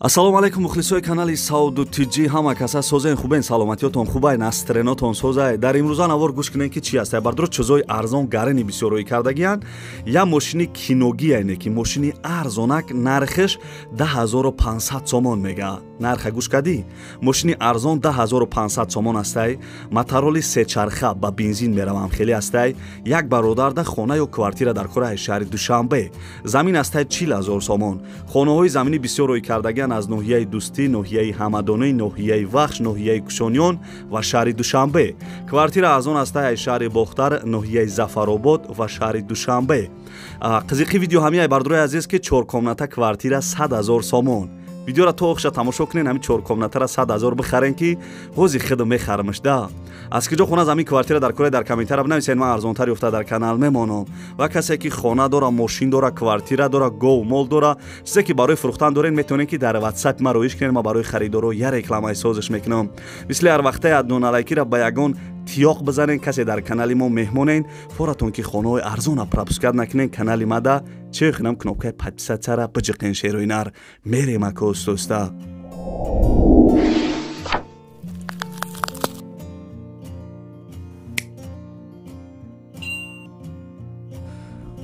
Ассалому алайкум мухлисои канали Сауду ТЖ, ҳама каса созен хубен, саломатиётон хубай, настренотон созай. Дар имрӯза навор гӯш кунем ки чи ҳастай. Бардро чизои арзон гарени бисёрроӣ кардагиянд. Я мошини киногияне ки мошини арзонак, нархаш 10500 сомон мега. Нарха гӯш кардӣ? Мошини арзон 10500 сомон ҳастай. Матароли сечарха ба бензин меравам хеле ҳастай. Як бародарда хона ё квартира дар кораи шаҳри Душанбе. Замин ҳастай 40000 сомон. Хонаҳои заминӣ бисёр рӯй кардагиянд аз ноҳияи Дӯстӣ, ноҳияи Ҳамадонӣ, ноҳияи Вахш, ноҳияи Кушониён ва шаҳри Душанбе. Квартира аз он ҳастай аз шаҳри Бохтар, ноҳияи Зафаробод ва шаҳри Душанбе. Қизиқи видео ҳамияй бардорои азиз ки чоркомната квартира 100 000 сомон. Видеоро то охиша тамошо кунен, ҳамин чоркомнатара 100 000 бихарен ки ҳози хидм мехарамаш да. Аз киҷо хона замин квартира дар кораи дар комментария бинависен, ман арзонтар ёфта дар канал мемонам. Ва касе ки хона дора, мошин дора, квартира дора, гов мол дора, чизе ки барои фурӯхтан дорен, метавонен ки дар WhatsApp ма роиш кунен, ман барои харидоро я рекламаи созиш мекунам. Мисли ҳар вақтаи адноналайкира ба ягон тиёқ бизанен, касе дар канали мо меҳмонен, форатон ки хонаҳои арзона пропускать накунен, канали мада че хинам кнопкаи подписаться-ра биҷиқен. Шерои нар мерем ака устоста.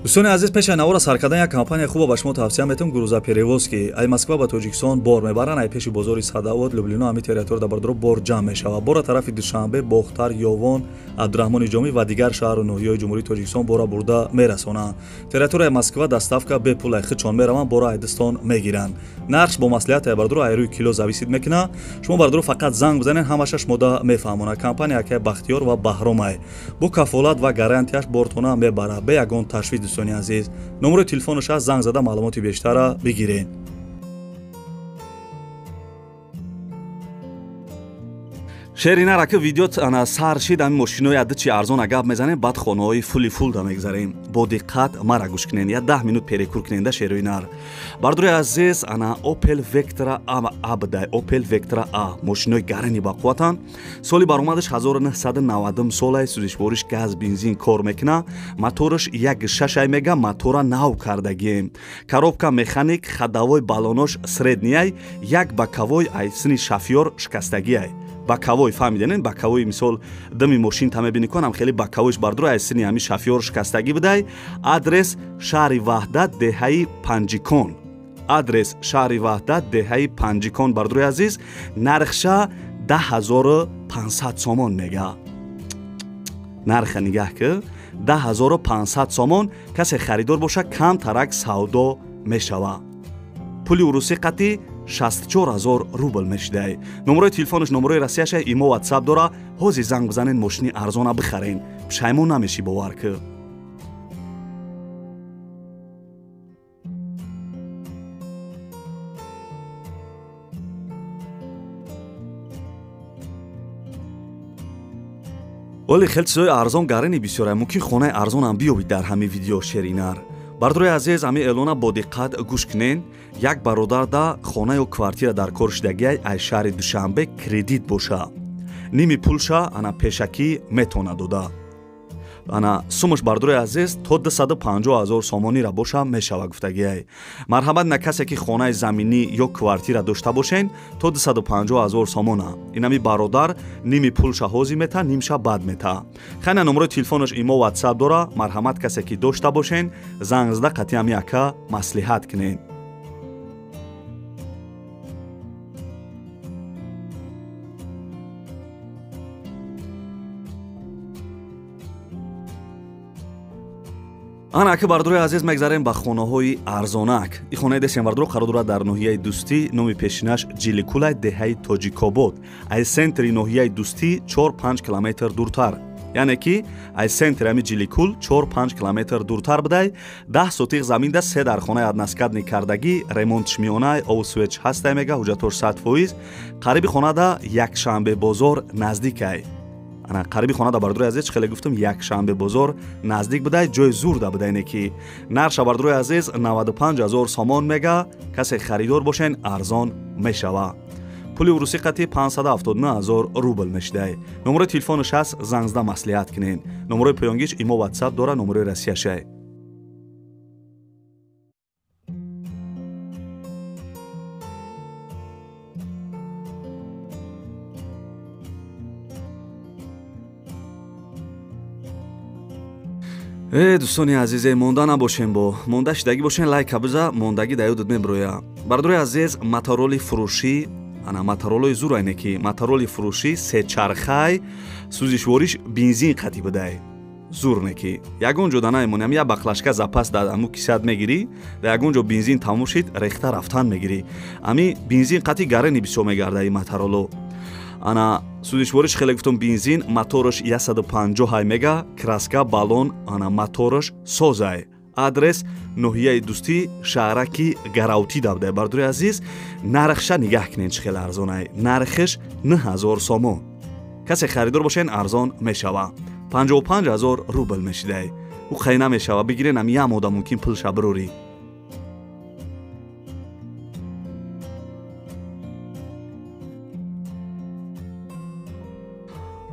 Дӯстони азиз, пеши навора сар кардан як компания хуба ба шумо тавсия метавам, грузоперевозки. Ай Москва ба Тоҷикистон бор мебаранд, ай пеши бозори Садовод, Люблино, ҳами территория бардоро бор ҷамъ мешавад. Бора тарафи Душанбе, Бохтар, Ёвон, Абдураҳмони Ҷомӣ ва дигар шаҳру ноҳияҳои Ҷумҳурии Тоҷикистон бора бурда мерасонанд. Территорияи Москва доставка бепул, ай худшон мераванд, бора айдистон мегиранд. Нархш бо маслиҳат ай бардоро ай рӯи кило зависит мекунад. Шумо бардоро фақат занг бизанед, ҳамаша шумода мефаҳмонад. Компания акай Бахтиёр ва Баҳромай. Бо кафолат ва гарантияш бортона мебарад. Бе ягон ташвиш. Дӯстони азиз, номерои телефонаш аст, занг зада маълумоти бештарра бигиред. Шери нараки видео ана сар шид, ами мошинои адди чи арзона гап мезанем, баъд хонаҳои фули фул да мегзарем. Бо диққат мара гӯш кунен, я 10 минут перекур куненда шерои нар. Бардори азиз, ана Opel Vectra A будай, Opel Vectra A мошинои гарани бақувватанд. Соли баромадаш 1990 солай, сӯзишвориш газ, бензин кор мекуна. Мотораш 1.6 мега, мотора нав кардагием. Коробка механик, ходовой баллонош средний ай, як боковой ай сини шофёр шикастагиай. Боковой фаҳмиданен, боковой мисол дами мошин та мебини конам хеле боковойш бардур аз сини ҳами шофёр шикастагӣ будай. Адрес шаҳри Ваҳдат, деҳаи Панҷикон. Адрес шаҳри Ваҳдат, деҳаи Панҷикон. Бардури азиз, нархша 10500 сомон мега. Нарха нигаҳ ки 10500 сомон. Касе харидор боша, камтарак савдо мешава. Пули урусӣ қатӣ 64000 рубл мешидай. Номерои телефонаш номерои Россияша, имо, WhatsApp дора. Ҳози занг бизанен, мошини арзона бихарен, пушаймон намешӣ, бовар ки. Вале хеле чизои арзон гарени бисёрай, мумкин хонаи арзонам биёбид дар ҳамин видео. Шеринар бардорои азиз, ҳамин эълона бо диққат гӯш кунен. Як бародарда хона ё квартира дар кор шидагиай ай шаҳри Душанбе, кредит боша, ними пулша ана пешакӣ метавона дода. Ана сумаш бардорои азиз то 250 000 сомонира боша мешава гуфтагиай. Марҳамат на касе ки хонаи заминӣ ё квартира дошта бошен, то 250 000 сомона. Инами бародар ними пулша ҳозир мета, нимша бад мета. Хайна номерои телефонаш имо, WhatsApp дора. Марҳамат, касе ки дошта бошен, занг зада қатъи ҳами ака маслиҳат кунен. Ана аки бардорои азиз, мегзарем ба хонаҳои арзонак. И хонаи десем бардоро қарор дорад дар ноҳияи Дӯстӣ, номи пешинаш Ҷиликулай, деҳаи Тоҷикобод. Аз центри ноҳияи Дӯстӣ 4-5 километр дуртар, яъне ки аз центри ҳами Ҷиликул 4-5 километр дуртар будай. 10 сотиқ заминда, се дар хонаи односкатный кардагӣ, ремонтш миёнай, обу свет ҳастай мега, ҳуҷҷатош 100%. Қариби хонада якшанбе бозор наздикай. Ана қариби хонада бардорои азиз, чӣ хеле гуфтам, якшанбе бозор наздик будай, ҷои зурда будай. Не ки нарша бардорои азиз 95 000 сомон мега. Касе харидор бошен, арзон мешава. Пули урусӣ қатӣ 579 000 рубл мешидай. Номерои телефонаш ҳаст, занг зада маслиҳат кунен. Номерои поёнгиш имо, WhatsApp дора, номерои Россияшай. Дӯстони азизе, монда набошем, бо монда шидагӣ бошен, лайка биза, мондагӣ да ёдат меброя. Бародарои азиз, мотороли фурӯшӣ, ана моторолои зур айне ки мотороли фурӯшӣ сечархай, сӯзишвориш бензин қатӣ будай. Зур не ки ягон ҷо да наемоням, я баклажка запас да аму кисат мегирӣ, да ягон ҷо бензин тамом шид, рехта рафтан мегирӣ. Ами бензин қатӣ гарени бисёр мегарда и мотороло. Ана сӯзишвориш хеле гуфтум бензин, мотораш 150 ҳай мега, краска, баллон, ана мотораш созай. Адрес ноҳияи Дӯстӣ, шаҳраки Гаравтӣ давдай. Бардори азиз, нархша нигаҳ кунед, чӣ хеле арзонай. Нархиш 9000 сомон. Касе харидор бошен, арзон мешава. 55000 рубл мешидай. Ӯ қай намешава, бигирен ам ям одам мумкин пулша бирорӣ.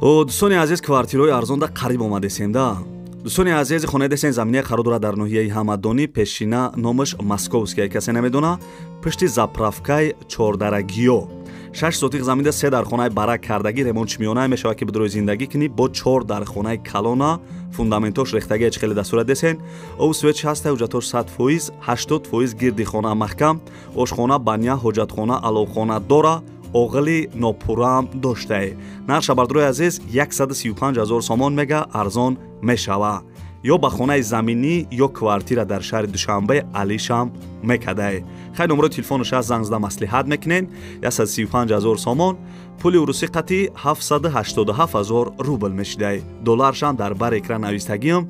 Дӯстони азиз, квартираҳои арзонда қариб омадесем да. Дӯстони азиз, хонаи десен заминия қарор дорад дар ноҳияи Ҳамадонӣ, пешина номаш Московская, касе намедона, пушти заправкаи Чордарагиё. 6 сотиқ заминда 3 дархонаи барак кардагӣ, ремонт миёна мешавад ки бидрои зиндагӣ кунӣ, бо 4 дархонаи калона, фундаментош рехтагӣ чӣ хеле дастура десен. Ов свет ҳаста, ҳуҷҷатош 100%, 80% гирди хона маҳкам, ошхона, баня, ҳоҷатхона, аловхона дора, оғили нопурраам доштае. Нарша бардорои азиз 135 000 сомон мега, арзон мешава. Ё ба хонаи заминӣ, ё квартира дар шаҳри Душанбе алишам мекардае. Хай номерои телефонаш аст, занг зада маслиҳат мекунен. 135 000 сомон, пули урусӣ қатӣ 787 000 рубл мешидае. Долларшам дар бар экран навистагиам.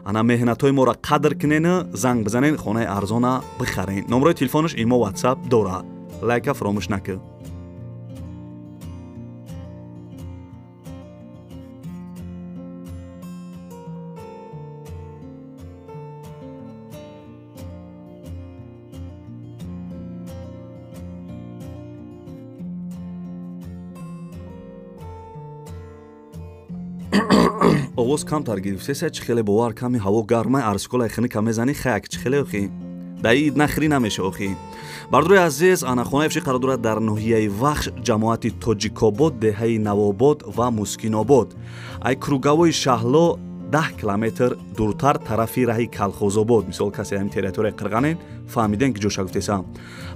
Ана меҳнатҳои моро қадр кунен, занг бизанен, хонаи арзона бихарен. Номерои телефонаш имо WhatsApp дорад. Лайка фаромӯш накун. Овоз камтар гирифтеса, чӣ хеле бовар ками ҳаво гармай, арзколай хиника мезанӣ, хаяк чӣ хеле охи. Даи нахрӣ намеша охи. Бардорои азиз, ана хонаи фурӯшӣ қарор дорад дар ноҳияи Вахш, ҷамоати Тоҷикобод, деҳаи Навобод ва Мускинобод. Ай кругавои Шаҳло 10 километр дуртар тарафи раҳи Калхозобод. Мисол касе ҳамин территорияи Қирғанен фаҳмиден ки ҷоша гуфтесам.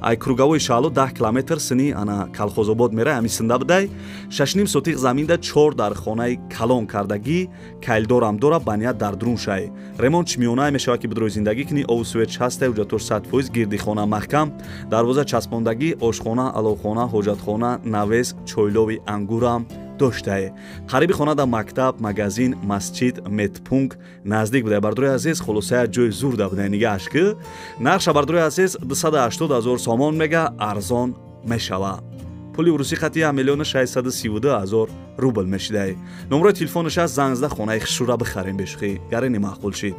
Ай кругавои Шаҳло 10 километр сини ана Калхозобод мерай, ҳамин синда будай. 6.5 сотиқ заминда 4 дар хонаи калон кардагӣ, кайлдорам дора, баня дар друн шай. Ремонт миёнае мешавад ки бидрои зиндагӣ кунӣ, ов свет ҳаста, ҳуҷҷатош 100%, гирди хона маҳкам, дарвоза часпондагӣ, ошхона, аловхона, ҳоҷатхона, навес, чойлови ангурам доштае. Қариби хона да мактаб, магазин, масҷид, медпункт наздик буда. Бардорои азиз, хулосая ҷои зур да буда, нигаҳаш ки. Нарша бардорои азиз 280 000 сомон мега, арзон мешава. Пули урусӣ қатӣ 1 632 000 рубл мешидае. Номерои телефонаш аст, занг зада хонаи хушура бихарем бешухӣ. Гарени маъқул шид.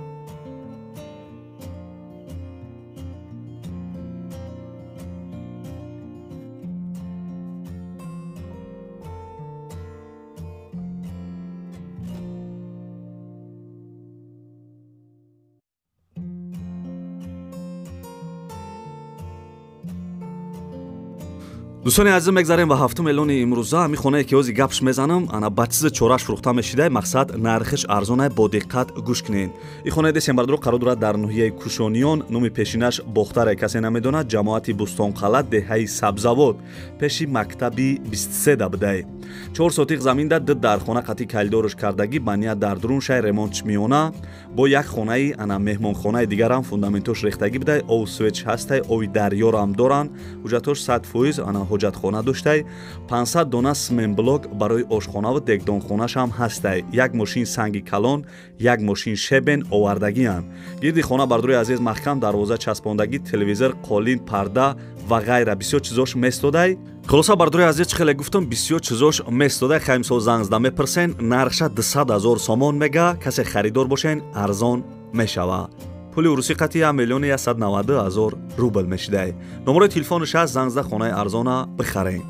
Дӯстони азиз, мегзарем ба ҳафтум эълони имрӯза. Ҳамин хонае ки ҳози гапш мезанам, ана ба чизи чораш фурӯхта мешидай, мақсад нархиш арзонай, бо диққат гӯш кунед. Ин хонаи десем бардоро қарор дорад дар ноҳияи Кушониён, номи пешинаш Бохтаре, касе намедонад, ҷамоати Бӯстонқалъа, деҳаи Сабзавод, пеши мактаби 23 да будай. 4 сотиқ заминда 2 дархона қатӣ калидорш кардагӣ, баня дар друн шай, ремонтш миёна, бо як хонаи ана меҳмонхонаи дигарам фундаментош рехтагӣ будай, ов свеч ҳастай, ови дарёрам доранд, ҳуҷҷатош 100%, ана ҳоҷатхона доштай, 500 дона сменблок барои ошхонаву дегдонхонашам ҳастай, як мошин санги калон, як мошин шебен овардагианд. Гирди хона бардорои азиз маҳкам, дарвоза часпондагӣ, телевизор, қолин, парда ва ғайра бисёр чизош местодай. Хулоса бардорои азиз, чӣ хеле гуфтам, бисёр чизош местодай. Хай мисол занг зада мепурсен, нархша 200 000 сомон мега, касе харидор бошен, арзон мешава. Пули урусӣ қатӣ 1 190 000 рубл мешидай. Номерои телефонаш аст, занг зада хонаи арзона бихарен.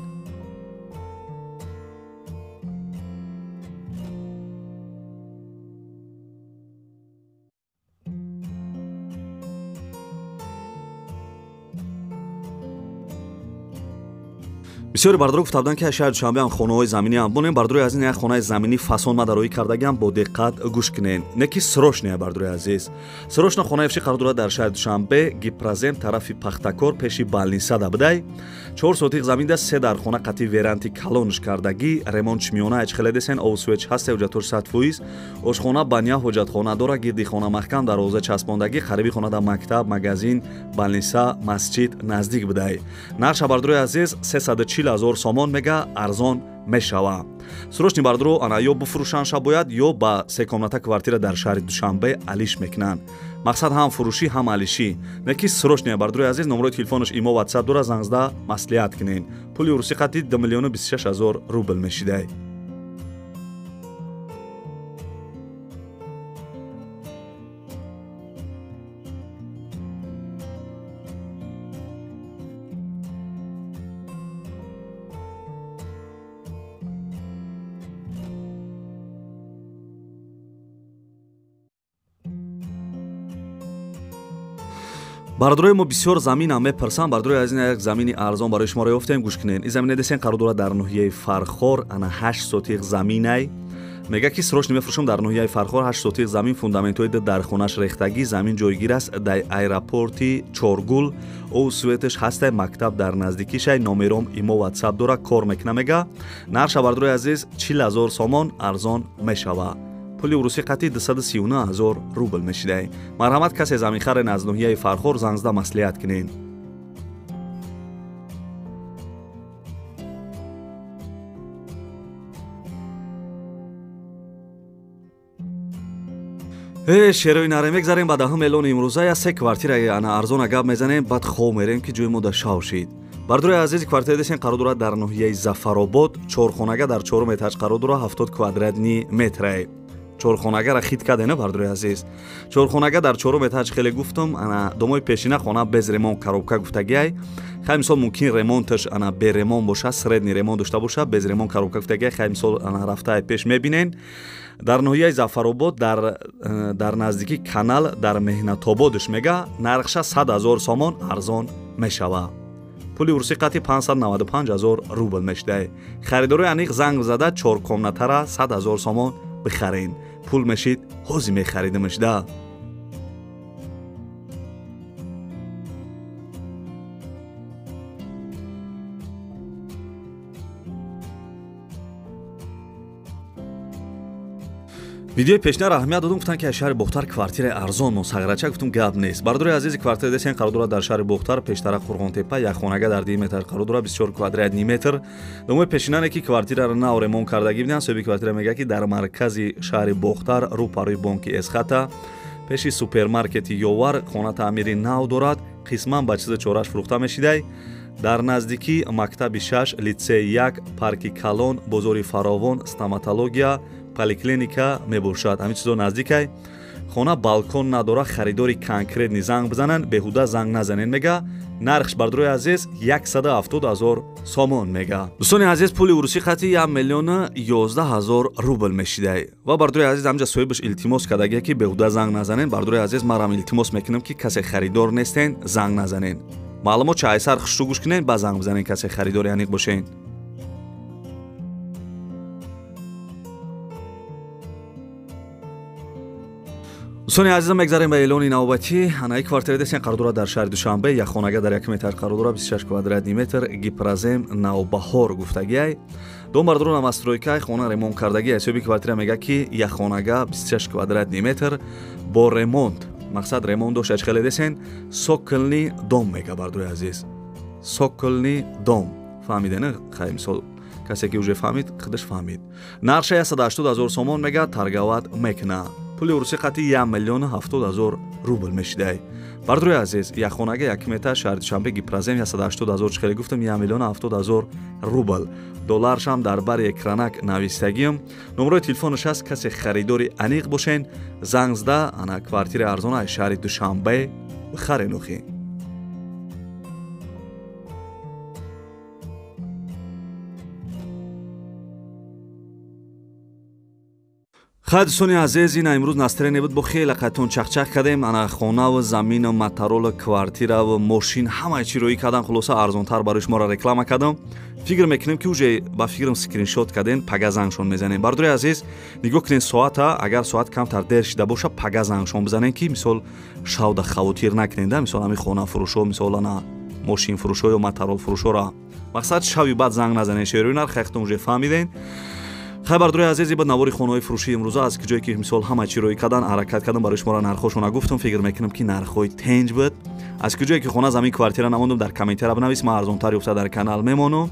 Бисёри бардоро гуфта буданд, ки аз шаҳри Душанбе ҳам хонаҳои заминӣ ҳам бонем. Бардорои азиз, як хонаи заминӣ фасон ма дароӣ кардагиам, бо диққат гӯш кунед. Не ки срочно, бардорои азиз. Срочно хонаи фши қарор дорад дар шаҳри Душанбе, Гипрозем, тарафи Пахтакор, пеши Балнисада будай. 4 сотиқ замин даст, 3 дар хона қатъи веранти калонш кардагӣ, ремонтш миёна ҳеч хеле десен, об свеч ҳаст, ҳуҷҷатош 100%. Ошхона, баня, ҳоҷатхона дора, гирди хона маҳкам, дарвоза часпондагӣ, қариби хона дар мактаб, магазин, балниса, масҷид наздик будай. Нарша бардорои азиз 340 000 сомон мега, арзон мешава. Срочни бардоро ана ё буфурӯшанша бояд, ё ба секомната квартира дар шаҳри Душанбе алиш мекунанд. Мақсад ҳам фурӯшӣ, ҳам алишӣ. Не ки срочни бардорои азиз, номерои телефонаш имо WhatsApp дора, занг зада маслиҳат кунед. Пули русӣ қатъи 2 026 000 рубл мешидай. Бардорои мо бисёр заминам мепурсанд. Бардорои азиз, як замини арзон барои шумо ёфтем, гӯш кунед. Ин замина десен қарор дорад дар ноҳияи Фархор, ана 8 сотиқ заминай. Мега ки срочно мефурӯшам дар ноҳияи Фархор, 8 сотиқ замин, фундаментҳои дар хонаш рехтагӣ, замин ҷойгир аст дар аэропорти Чоргул, об светаш ҳастай, мактаб дар наздикишай, номером имо WhatsApp дора, кор мекуна мега. Нарша бардорои азиз 40 000 сомон, арзон мешава. Пули русӣ қатъи 239 000 рубл мешидай. Марҳамат, касе заминхарен аз ноҳияи Фархор, занг зада маслиҳат кунед. Шерои наре мегзарем ба даҳум эълони имрӯза. Я се квартираи ана арзона гап мезанем, баъд хоб мерем, ки ҷои мо да шав шид. Бардорои азиз, квартира десен қарор дорад дар ноҳияи Зафаробод, чорхонага дар 4 этаж қарор дорад, 70 квадратни метрай. Чорхонагара хит кардена, бардорои азиз. Чорхонага дар 4 этаж хеле гуфтам, ана домои пешина хона без ремонт коробка гуфтагиай. Хай мисол мумкин ремонташ ана бе ремонт боша, средний ремонт дошта боша, без ремонт коробка гуфтагиай. Хай мисол ана рафтаи пеш мебинен. Дар ноҳияи Зафаробод, дар наздики канал, дар Меҳнатободш мега, нархша 100 000 сомон, арзон мешава. Пули русӣ қатъи 595 000 рубл мешидай. Харидорои аниқ занг зада чоркомнатара 100 000 сомон бихарен. Пул мешид, ҳозир мехаридимаш да. Видеои пешина аҳамият додум, гуфтанд ки аз шаҳри Бохтар квартираи арзон мо сағрача, гуфтум гап нест. Бардорои азизи, квартира десен қарор дорад дар шаҳри Бохтар, пештара Қурғонтепа, як хонага дар 2 метр қарор дорад, 24 квадратни метр. Домои пешинане ки квартираро нав ремонт кардагӣ буданд, соҳиби квартира мегӯяд, ки дар маркази шаҳри Бохтар, рӯ парои бонки Эсхата, пеши супермаркети Ёвар, хона таъмири нав дорад, қисман ба чизи чораш фурӯхта мешидай. Дар наздикӣ мактаби 6, литсеи 1, парки калон, бозори фаровон, стоматология, поликлиника мебошад. Ҳамин чизо наздикай. Хона балкон надора, харидори конкретни занг бизананд, беҳуда занг назанен мега. Нархш бардорои азиз 170 000 сомон мега. Дӯстони азиз, пули урусӣ қатъи 1 011 000 рубл мешидай. Ва бардорои азиз, ҳамҷа соҳибаш илтимос кардагия, ки беҳуда занг назанен. Бардорои азиз, марам илтимос мекунам, ки касе харидор нестен, занг назанен. Маълумот ча айсар хушрӯ гӯш кунен, ба занг бизанен, касе харидори аниқ бошен. Дӯстони азизам, мегзарем ба эълони навбатӣ. Ана ин квартира десен қарор дорад дар шаҳри Душанбе, як хонага дар 1 метр қарор дорад, 26 квадратни метр, Гипрозем, Навбаҳор гуфтагиай. Дом бардорон новостройкай, хона ремонт кардагӣ. Ҳисоби квартира мега, ки як хонага 26 квадратни метр бо ремонт. Мақсад ремонт дошт, ҳеч хеле десен, соколни дом мега, бардорои азиз. Соколни дом. Фаҳмидена? Хай мисол касе ки уже фаҳмид, худаш фаҳмид. Нарша 180 000 сомон мега, торговат мекуна. Пули русӣ қатъи 1 070 000 рубл мешидай. Бардорои азиз, як хонага 1 метр, шаҳри Душанбе, Гипрозем, 180 000 чӣ хеле гуфтам, 1 070 000 рубл. Долларшам дар бари экранак навистагиам. Номерои телефонаш аст, касе харидори аниқ бошен, занг зада ана квартираи арзона аз шаҳри Душанбе бихарен охи. Хай дӯстони азиз, ина имрӯз настроение буд, бо хеле қайтон чақчақ кардем. Ана хонаву замину моторолу квартираву мошин ҳамаи чи роӣ кардам, хулоса арзонтар барои шуморо реклама кардам. Фикр мекунем ки уже ба фикрам скриншот кардем, пага зангшон мезанем. Бардори азиз, нигоҳ кунед соата, агар соат камтар дер шида боша, пага зангшон бизанем, ки мисол шавда хавотир накунед, да, мисол ҳамин хонафурӯшо, мисол ана мошинфурӯшо ё моторолфурӯшоро мақсад шави баъд занг назанед. Шерои нарх хехтон уже фаҳмидем. Хай бардори азиз, ба навори хонаҳои фурӯшии имрӯза аз ҷое ки мисол ҳама чи роӣ кардан, ҳаракат кардам, барои шуморо нархҳошона гуфтам. Фикр мекунам ки нархҳои тенҷ буд. Аз куҷое ки хона, замин, квартира намондам, дар комментария бинавис, ман арзонтар ёфта дар канал мемонам.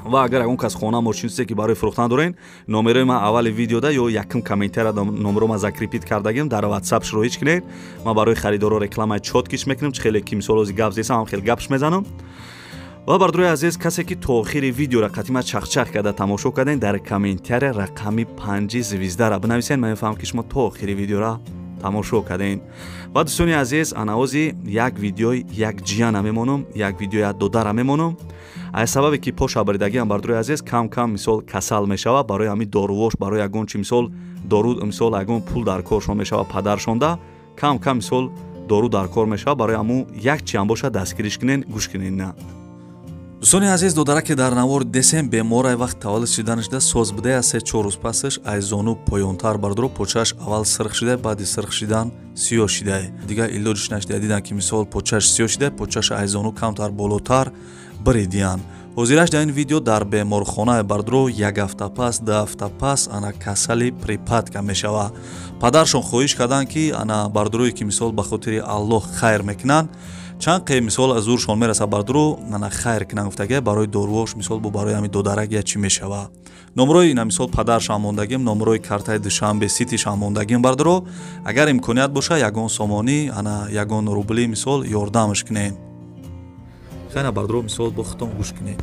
Ва агар ягон кас хона, мошин, чизе ки барои фурӯхтан дорен, номерои ман аввали видеода ё якум комментария номеро ман закрепить кардагим, дар WhatsApp шуроич кунед. Ман барои харидоро рекламаи чёткиш мекунам, чи хеле ки мисол ози гап зесам, ҳам хеле гапш мезанам. Ва бардорои азиз, касе ки то охири видеоро қатима чақчақ карда тамошо кардем, дар комментария рақами 5 звездара бинависед, ман мефаҳмам ки шумо то охири видеоро тамошо кардем. Ва дӯстони азиз, анаози як видеои як ҷияна мемонам, як видеои як додара мемонам. Аз сабабе ки поша баридагиам, бардорои азиз, кам кам мисол касал мешава, барои ҳамин дорувош, барои ягон чи мисол дору, мисол ягон пул дар коршон мешава, падаршонда кам кам мисол дору дар кор мешава, барои ҳамун як чиам боша дастгириш кунен, гӯш кунен. На дӯстони азиз, додараке дар навор десем беморай вақт таваллуд шиданашда соз будая, аз 3-4 рӯз пасаш аз зону поёнтар бардоро почааш аввал сирх шида, баъди сирх шидан сиёҳ шида, дигар илоҷиш нашида. Дидан ки мисол почааш сиёҳ шида, почааш аз зону камтар болотар биридиян. Ҳозираш дар ин видео дар беморхонаи бардоро як ҳафта пас, 2 ҳафта пас ана касали припадка мешава. Падаршон хоҳиш карданд ки ана бардорое ки мисол ба хотири Аллоҳ хайр мекунанд, чанд қе мисол аз зуршон мераса бардоро ана хайр кунанд гуфтага, барои дорувош мисол бо барои ҳамин додарак я чӣ мешава. Номрои ина мисол падаршам мондагим, номрои картаи Душанбе Ситишам мондагим бардоро, агар имконият боша ягон сомонӣ ана ягон рубли мисол ёрдамш кунед. Хайна бардоро мисол бо худтон гӯш кунед.